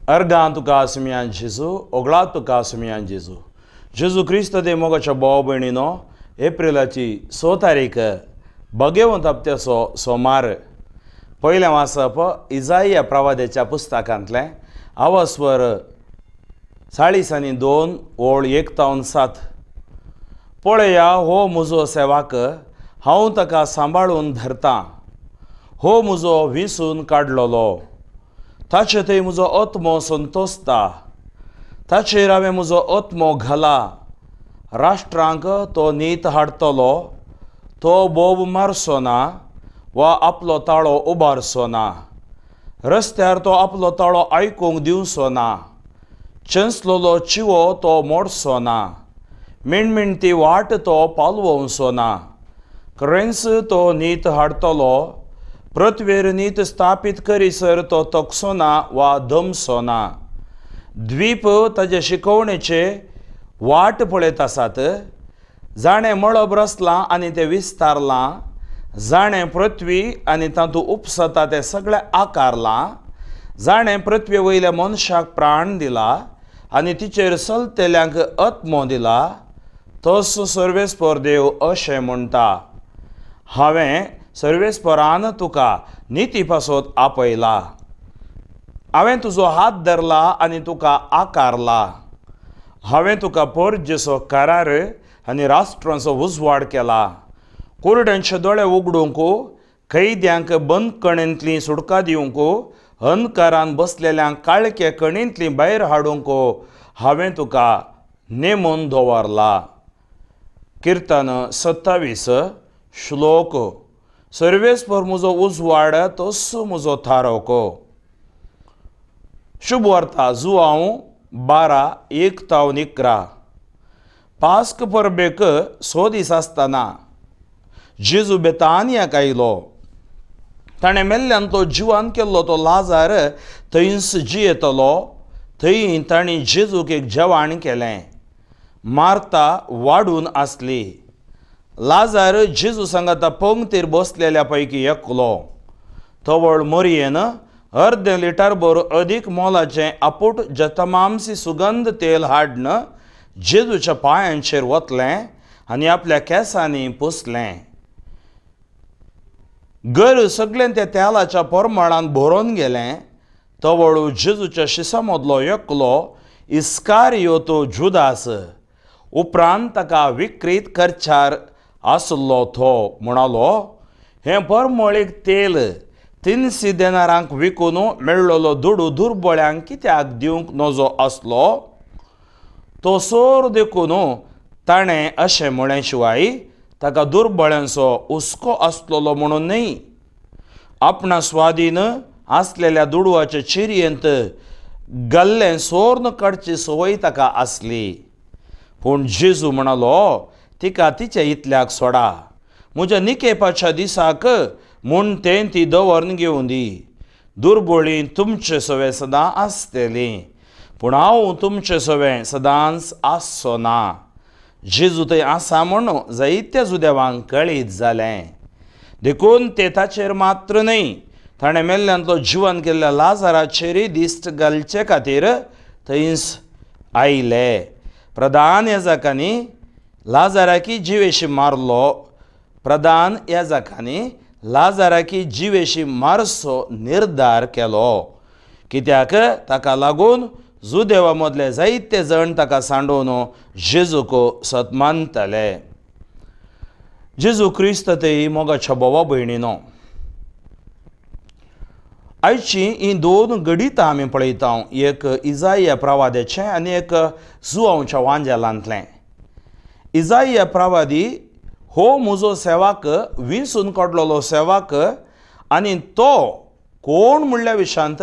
अर्गां तुका सुमयान जेजू, ओगळात तुका सुमयान जेजू. जेजू क्रिस्त दे मोगाच्या भाव भयणीनो, एप्रिलाची 6 तारीख भगेवंत हप्त्याचो सोमार. पयलें वाचप इजाया प्रवाद्याच्या पुस्तकांतलें, अवस्वर 42 ओळ 1-7. पळया हो म्हजो सेवाक, हांव ताका सांबाळून धरतां. हो म्हजो विसून काडलोलो, ताचे थंय म्हजो आत्मो संतोसता. ताचेर हांवें म्हजो आत्मो घाला. राष्ट्रांक तो नीत हाडटलो, तो बोब मारचो ना वा आपलो ताळो उबारचो ना. रस्त्यार तो आपलो ताळो आयकूंक दिवचो ना. चेंचलोलो चिवो तो मोडचो ना. मिणमिणती वाट तो पालवचो ना. खरेंच तो नीत हाडटलो, पृथ्वेर नीत स्थापीत करीसर तो तकसो ना वा दमसो ना. द्वीप ताजे शिकवणेचे वाट पळयत आसात. जाणें मळब रचलां आनी तें विस्तारलां, जाणें पृथ्वी आनी तातूंत उपसता तें सगळें आकारलां, जाणें पृथ्वे वयल्या मनशाक प्राण दिला आनी तिचेर चलतल्यांक आत्मो दिला, तोच सर्वेस्पर देव अशें म्हणटा. हांवें सर्वेस्परान तुका निती पासत आपयला. हांवें तुजो हात धरला आनी तुका आकारला. हांवें तुका परजेचो करार आनी राष्ट्रांचो उजवाड केला. कुरड्यांचे दोळे उगडूंक, कैद्यांक बंदखणींतली सुटका दिवंक, अंधकारान बसलेल्यांक काळखे कणींतली भायर हाडूंक हांवें तुका नेमून दवरला. किर्तन 27 श्लोक. सर्वेस्पर म्हजो उजवाड, तोच म्हजो थारोक. शुभ वार्ता जुआंव 12 1-11. पास्क परबेक 6 दीस आसतना जेजू बेतानियाक आयलो. ताणें मेल्ल्यान तो जिवान केल्लो तो लाजार थंयच जियेतलो. थंय तांणी जेजूक एक जेवण केलें. मार्ता वाडून आसली. लाजार जेजू सांगाता पंक्तीर बसलेल्या पैकी एकलो. तवळ मोरयेन अर्दें लिटर भर अदीक मोलाचें आपूट जतमामसी सुगंध तेल हाडून जेजूच्या पांयांचेर वतलें आनी आपल्या केंसांनी पुसलें. घर सगळें त्या तेलाच्या परमळान भरून गेलें. तवळ जेजूच्या शिसा मदलो एकलो इस्कारियोतो जुदास, उपरांत ताका विक्रीत करच्यार आसलो तो म्हणालो, हें परमळीक तेल 300 देनारांक विकून मेळ्ळलो दुडू दुर्बळ्यांक कित्याक दिवंक नजो आसलो? तो सोर देखून ताणें अशें म्हळें शिवाय ताका दुर्बळ्यांचो हुस्को आसलेलो म्हणून न्हय. आपणा स्वाधीन आसलेल्या दुडवाचे चिरयेंत गल्लें सोर्न काडची संवय ताका आसली. पूण जेजू म्हणालो, तिका तिचे इतल्याक सोडा. म्हज्या निकेपाच्या दिसाक म्हूण तें ती दवरून घेवन दी. दुर्बळी तुमचे सवें सदां आसतली, पूण हांव तुमचे सवें सदांच आसचो ना. जेजू थंय आसा म्हूण जायत्या जुदेवांक कळीत जालें. देखून ते ताचेर मात्र न्हय, ताणें मेल्ल्यांतलो जिवन केल्ल्या लाजाराचेरय दिश्ट घालचे खातीर थंयच आयले. प्रधान याजकांनी लाजाराकी जिवेशी मारलो. प्रधान याजकांनी लाजाराकी जिवेशी मारचो निर्धार केलो, कित्याक ताका लागून जुदेवा मदले जायते जण ताका सांडोवन जेजूक सत मानताले. जेजू क्रिस्त ते मोगाच्या भावा भयणीनो, आयची हीं दोन घडितां आमी पळयता, एक इजाया प्रवाद्याचें आनी एक जुआंवच्या वांजेलांतलें. इजाया प्रवादी हो म्हजो सेवाक, विंचून काडलेलो सेवाक, आनी तो कोण म्हणल्या विशयांत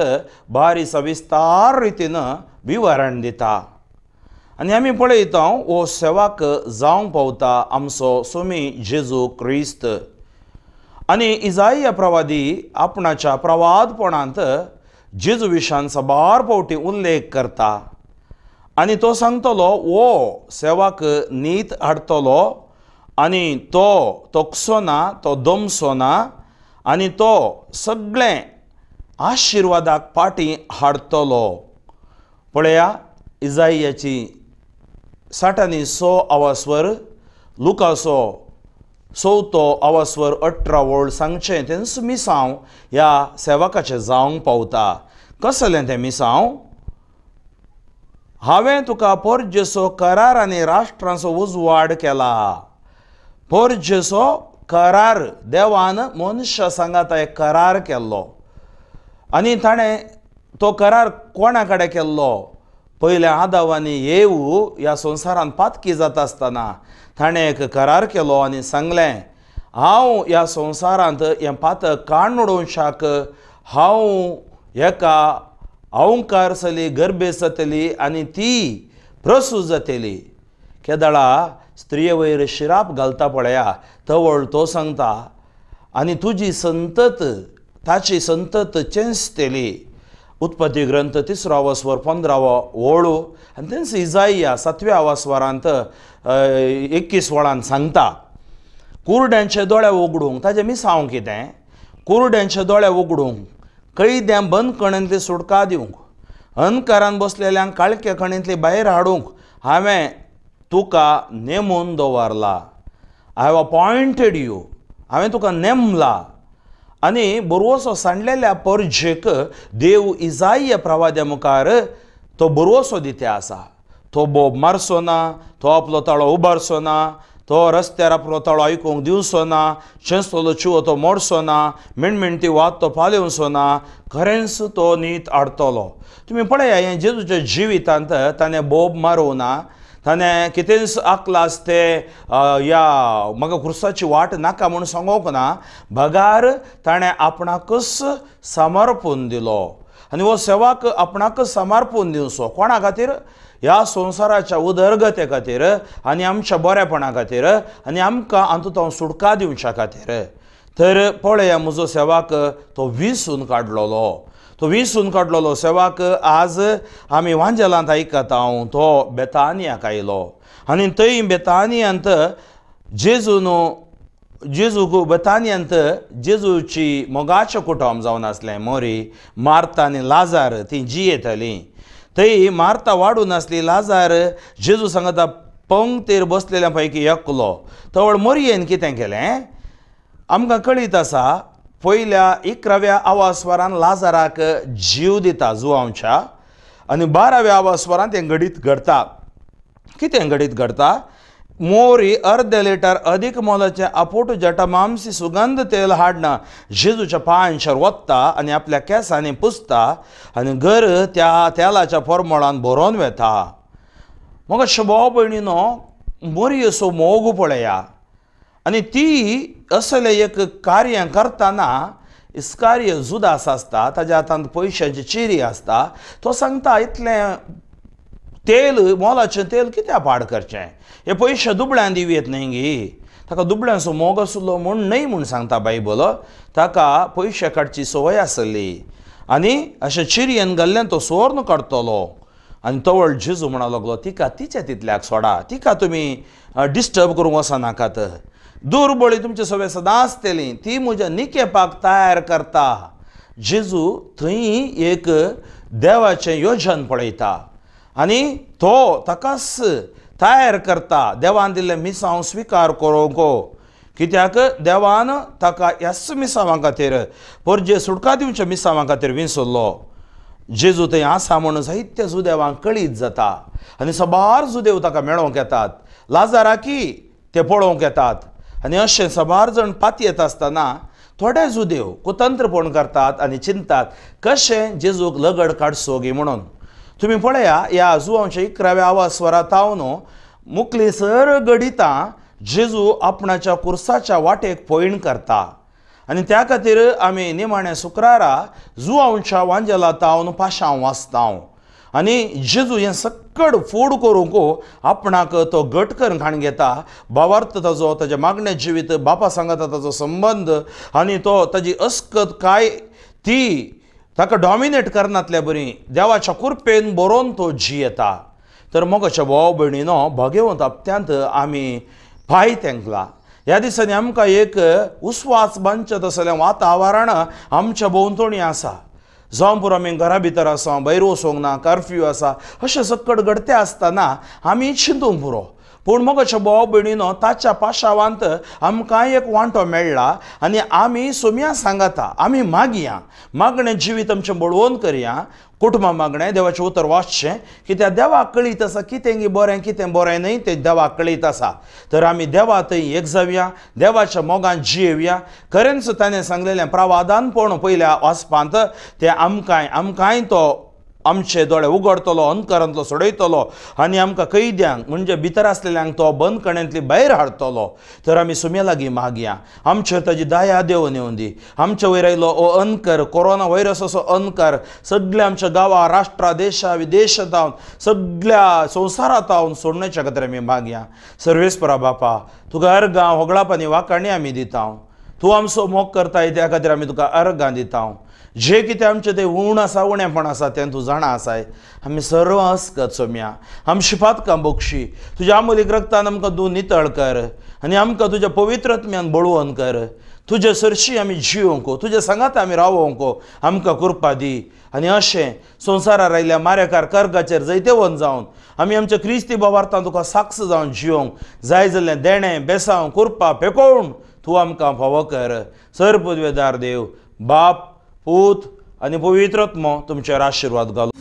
बारी सविस्तार रितीन विवरण दिता. आनी आमी पळयता हो सेवाक जावंक पावता आमचो स्वामी जेजू क्रिस्त. आनी इजाया प्रवादी आपणाच्या प्रवादपणांत जेजू विशयान साबार फावटी उल्लेख करता आनी तो सांगतलो हो सेवाक नीत हाडटलो आनी तो तोकसो ना, तो दमसो ना आनी तो सगळें आशिर्वादाक पाटी हाडटलो. पळया इजाइयाची 66 आवास्वर, लुकासो 4 आवास्वर 18 वळ सांगचें तेंच मिसांव ह्या सेवकाचें जावंक पावता. कसलें तें मिसांव? हांवें तुका पोरजेचो करार आनी राष्ट्रांचो उजवाड केला. पोरजेचो करार, देवान मनशा सांगाता एक करार केल्लो आनी ताणें तो करार कोणा कडेन केल्लो? पयल्या आदाव आनी येवू ह्या संवसारांत पातकी जाता आसतना ताणें एक करार केलो आनी सांगलें, हांव ह्या संवसारांत हें पातक काडून उडोवच्याक हांव एका अहंकार चली गर्भे जातली आनी ती प्रसूत जातली. केदळा स्त्रिये वयर शिराप घालता पळया, तवळ तो सांगता आनी तुजी संतत ताची संतत चेंचतली. उत्पत्ती ग्रंथ 3 आवास्वर 15 वळू आनी तेंच इजाइया 7व्या आवास्वरांत 21 वळान सांगता, कुरड्यांचे दोळे उगडूंक, ताजें मिसांव कितें? कुरड्यांचे दोळे उगडूंक, कैद्यां बंदखणींतली सुटका दिवंक, अंधकारान बसलेल्यांक काळख्या खणींतली भायर हाडूंक हांवें तुका नेमून दवरला. I have appointed you, हांवें तुका नेमला. आनी बरवसो सांडलेल्या परजेक देव इजाइया प्रवाद्या मुखार तो बरवसो दिते आसा. तो बोब मारचो ना, तो आपलो ताळो उबारचो ना, तो रस्त्यार आपलो ताळो आयकूंक दिवचो ना, चेंचतलो चिवो तो मोडचो ना, मिणमिणटी वात तो पालेवचो ना, खरेंच तो नीत हाडटलो. तुमी पळया हें जेजूच्या जिवितांत ताणें बोब मारूं ना, ताणें कितेंच आकलास ते ह्या म्हाका क्रुसाची वाट नाका म्हूण सांगूंक ना, बगार ताणें आपणाकच समर्पून दिलो. आनी हो सेवाक आपणाकच समर्पून दिवचो कोणा खातीर? ह्या संवसाराच्या उदरगते खातीर आनी आमच्या बरेपणा खातीर आनी आमकां हातूंत सुटका दिवच्या खातीर. तर पळया म्हजो सेवाक तो विसून काडलेलो, तो विसून काडलेलो सेवाक आज आमी वांजेलांत आयकता. हांव तो बेतानियाक आयलो आनी थंय बेतानियांत जेजून जेजूक बेतानियांत जेजूची मोगाचें कुटुंब जावन आसलें. मोरी, मार्ता आनी लाजार तीं जियेतालीं. थंय मार्ता वाडून आसली, लाजार जेजू सांगता पंक्तीर बसलेल्या पैकी एकलो. तवळ मोरयेन कितें केलें आमकां कळीत आसा. पयल्या 11व्या आवास्वरान लाजाराक जीव दिता जुवांवच्या आनी 12व्या आवास्वरान तें घडीत घडता. कितें घडीत घडता? मोरी अर्दे लिटर अदीक मोलाचें आपोट जटामामसी सुगंध तेल हाडना जेजूच्या पांयांचेर वत्ता आनी आपल्या केंसांनी पुसता आनी घर त्या तेलाच्या परमळान भरोन वेता. मग भाव भयणीनो, मोरयेचो मोग पळया आनी ती असलें एक कार्य करतना इस्कार्य जुदास आसता, ताज्या हातांत पयशांची चिरी आसता. तो सांगता इतलें तेल मोलाचें तेल कित्याक पाड करचें, हे पयशे दुबळ्यान दिवयेत न्हय गी. ताका दुबळ्यांचो मोग आसलो म्हूण न्हय म्हूण सांगता बायबल. ताका पयशे काडची संवय आसली आनी अशें चिरयेन घाल्ल्यान तो सोर्न काडटलो. आनी तवळ जेजू म्हणा लागलो, तिका तिच्या तितल्याक सोडा, तिका तुमी डिस्टर्ब करूंक वचनाकात. दुर्बळी तुमचे सगळे सदां आसतली, ती म्हज्या निकेपाक तयार करता. जेजू थंय एक देवाचें योजन पळयता आनी तो ताकाच तयार करता. देवान दिल्लें मिसांव स्विकार करूंक, कित्याक देवान ताका ह्याच मिसांवां खातीर परजे सुटका दिवच्या मिसांवां खातीर विसरलो. जेजू थंय आसा म्हणून जायत्या जुदेवांक कळीत जाता आनी साबार जुदेव ताका मेळोवंक येतात, लाजाराकी ते पळोवंक येतात. आनी अशें साबार जण पातयेत आसतना थोडे जुदेव कुतंत्रपण करतात आनी चिंतात कशें जेजूक लगड काडचो गी म्हणून. तुमी पळया ह्या जुवांच्या 11व्या आवास्वरा तावन मुकली सर घडितां जेजू आपणाच्या कुर्साच्या वाटेक पयण करता आनी त्या खातीर आमी निमाण्या शुक्रारा जुवांच्या वांजेला तावन पाशांव वाचता. आनी जेजू हें सक्कड फूड करूंक आपणाक तो घट करून खाण घेता. भावार्थ ताजो, ताजें मागणें जिवीत, बापा सांगता ताजो संबंद आनी तो ताजी अस्कत काय ती ताका डॉमिनेट करनातल्या बरी देवाच्या कृपेन बरोवन तो जियेता. तर मोगाच्या भाव भयणीनो, भाग्यवंत हप्त्यांत आमी पांय तेंकला. ह्या दिसांनी आमकां एक उस्वास बांदचें तसलें वातावरण आमच्या भोंवतणी आसा. जावं पुरो आमी घरा भितर आसा, भायर वचोंक ना, कर्फ्यू आसा, अशें सकट घडते आसतना आमी चिंतूंक पुरो. पूण मोगाच्या भाव भयणीनो, ताच्या पाशावांत आमकां एक वांटो मेळ्ळा आनी आमी सोम्या सांगाता आमी मागया, मागणें जिवीत आमचें बळवंत करया. कुटुंबा मागणें देवाचें उतर वाचचें, कित्याक देवाक कळीत आसा कितें बरें कितें बरें न्हय तें देवाक कळीत आसा. तर आमी देवा थंय एक जावया, देवाच्या मोगान जियेवया. खरेंच ताणें सांगलेलें प्रवादानपण पयल्या वाचपांत तें आमकांय आमकांय तो आमचे दोळे उगडतलो, अंधकारांतलो सोडयतलो आनी आमकां कैद्यांक म्हणजे भितर आसलेल्यांक तो बंदखणींतली भायर हाडटलो. तर आमी सुम्या लागीं मागया, आमचेर ताजी दया देवून येवन दी. आमचे वयर आयलो हो अंधकार, कोरोना व्हायरस असो अंधकार सगळ्या आमच्या गांवा, राष्ट्रा, देशा विदेशांत जावन सगळ्या संवसारांत जावन सोडण्याच्या खातीर आमी मागया. सर्वेस्परा बापा, तुका अर्गां होगळाप आनी वाखाणी आमी दिता. तूं आमचो मोग करताय त्या खातीर आमी तुका अर्गां दिता. जे कितें आमचें तें उण आसा, उणेपण आसा तें तूं जाणा आसाय. आमी सर्व अस्कत सोम्या, आमची पातकां बक्षी, तुज्या आमोलीक रक्तान आमकां तूं नितळ कर आनी आमकां तुज्या पवित्रत्म्यान बळवंत कर. तुजे सरशी आमी जियोंक, तुजे सांगात आमी रावोंक आमकां कृपा दी. आनी अशें संवसारार आयिल्ल्या मारेकार कर्गाचेर जैतेवंत जावन आमी आमच्या क्रिस्ती भावार्थान तुका साक्ष जावन जियोंक जाय जाल्लें देणें बेसांव कृपा पेकोवन तूं आमकां फावो कर. सर पदवेदार देव बाप, पूत आनी पवित्र आत्मो तुमचेर आशिर्वाद घालूं.